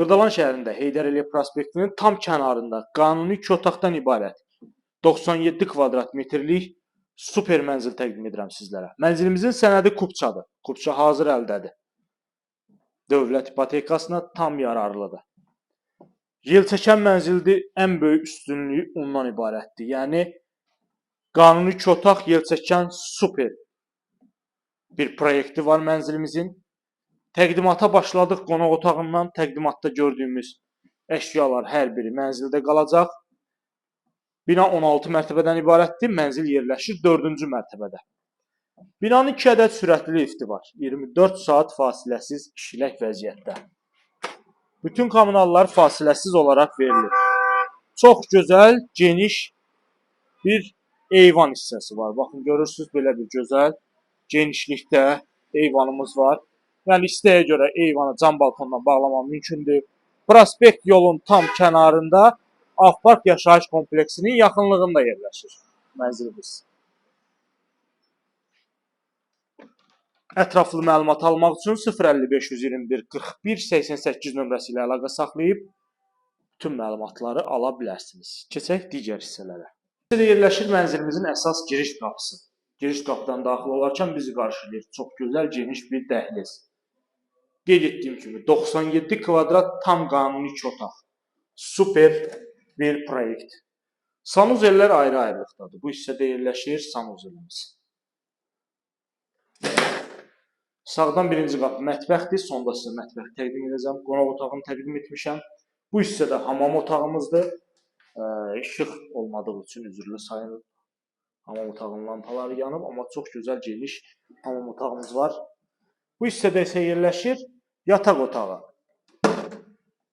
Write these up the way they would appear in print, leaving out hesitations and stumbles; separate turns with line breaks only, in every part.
Xırdalan şəhərində Heydər Əliyev prospektinin tam kənarında qanuni 2 otaqdan ibarət 97 kvadrat metrlik super mənzil təqdim edirəm sizlərə. Mənzilimizin sənədi kupçadır. Kupça hazır əldədir. Dövlət ipotekasına tam yararlıdır. Yel çəkən mənzildir, ən böyük üstünlüyü ondan ibarətdir. Yəni qanuni 2 otaq yel çəkən super bir proyekti var mənzilimizin. Təqdimata başladıq qonaq otağından. Təqdimatda gördüyümüz əşyalar hər biri mənzildə qalacaq. Bina 16 mərtəbədən ibarətdir. Mənzil yerləşir 4-cü mərtəbədə. Binanın 2 ədəd sürətli lifti var. 24 saat fasiləsiz işlək vəziyyətdə. Bütün kommunallar fasiləsiz olaraq verilir. Çox gözəl, geniş bir eyvan hissəsi var. Baxın, görürsünüz, belə bir gözəl genişlikdə eyvanımız var. Yəni istəyə görə eyvanı cam balkondan bağlamaq mümkündür. Prospekt yolun tam kənarında Avpark yaşayış kompleksinin yaxınlığında yerləşir mənzilimiz. Ətraflı məlumat almaq üçün 050 521 41 88 nömrəsi ilə əlaqə saxlayıb bütün məlumatları ala bilərsiniz. Keçək digər hissələrə. Hissədə yerləşir mənzilimizin əsas giriş qapısı. Giriş qapıdan daxil olarkən bizi qarşılayır çox gözəl, geniş bir dəhliz. Qeyd etdiyim kimi 97 kvadrat tam qanuni 2 otaq. Super bir proyekt. Sanuzellər ayrı-ayrılıqdadır. Bu hissədə yerləşir sanuzelimiz. Sağdan birinci qapı mətbəxdir. Sonda sizə mətbəx təqdim edəcəm. Qonaq otağını təqdim etmişəm. Bu hissədə hamam otağımızdır. İşıq olmadığı üçün üzrlü sayın, hamam otağının lampaları yanıb, amma çox gözəl geniş hamam otağımız var. Bu hissədə isə yerləşir yataq otağı.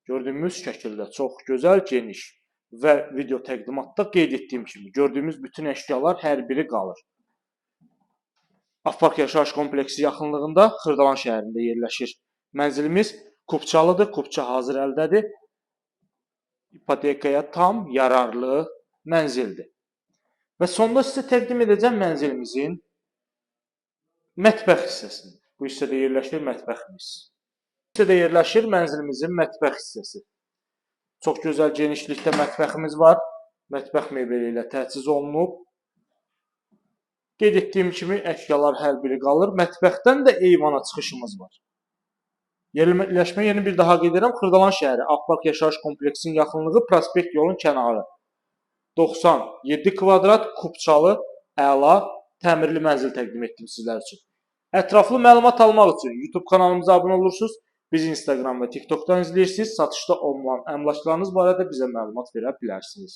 Gördüyümüz şəkildə çox gözəl, geniş və video təqdimatda qeyd etdiyim kimi gördüyümüz bütün əşyalar hər biri qalır. Avpark yaşayış kompleksi yaxınlığında Xırdalan şəhərində yerləşir. Mənzilimiz kupçalıdır, kupça hazır əldədir. İpotekaya tam yararlı mənzildir. Və sonda sizə təqdim edəcəm mənzilimizin mətbəx hissəsini. Bu hissədə yerləşir mətbəximiz. Bu hissədə yerləşir mənzilimizin mətbəx hissəsi. Çox gözəl genişlikdə mətbəximiz var. Mətbəx mebeli ilə təchiz olunub. Qeyd etdiyim kimi əşyalar hər biri qalır. Mətbəxdən də eyvana çıxışımız var. Yerləşmə yerini bir daha qeyd edirəm. Xırdalan şəhəri, Avpark yaşayış kompleksinin yaxınlığı, prospekt yolun kənarı. 97 kvadrat kupçalı, əla, təmirli mənzil təqdim etdim sizlər üçün. Ətraflı məlumat almaq üçün YouTube kanalımıza abunə olursunuz. Bizi Instagram və TikTok'dan izləyirsiniz. Satışda olunan əmlaklarınız barədə bizə məlumat verə bilərsiniz.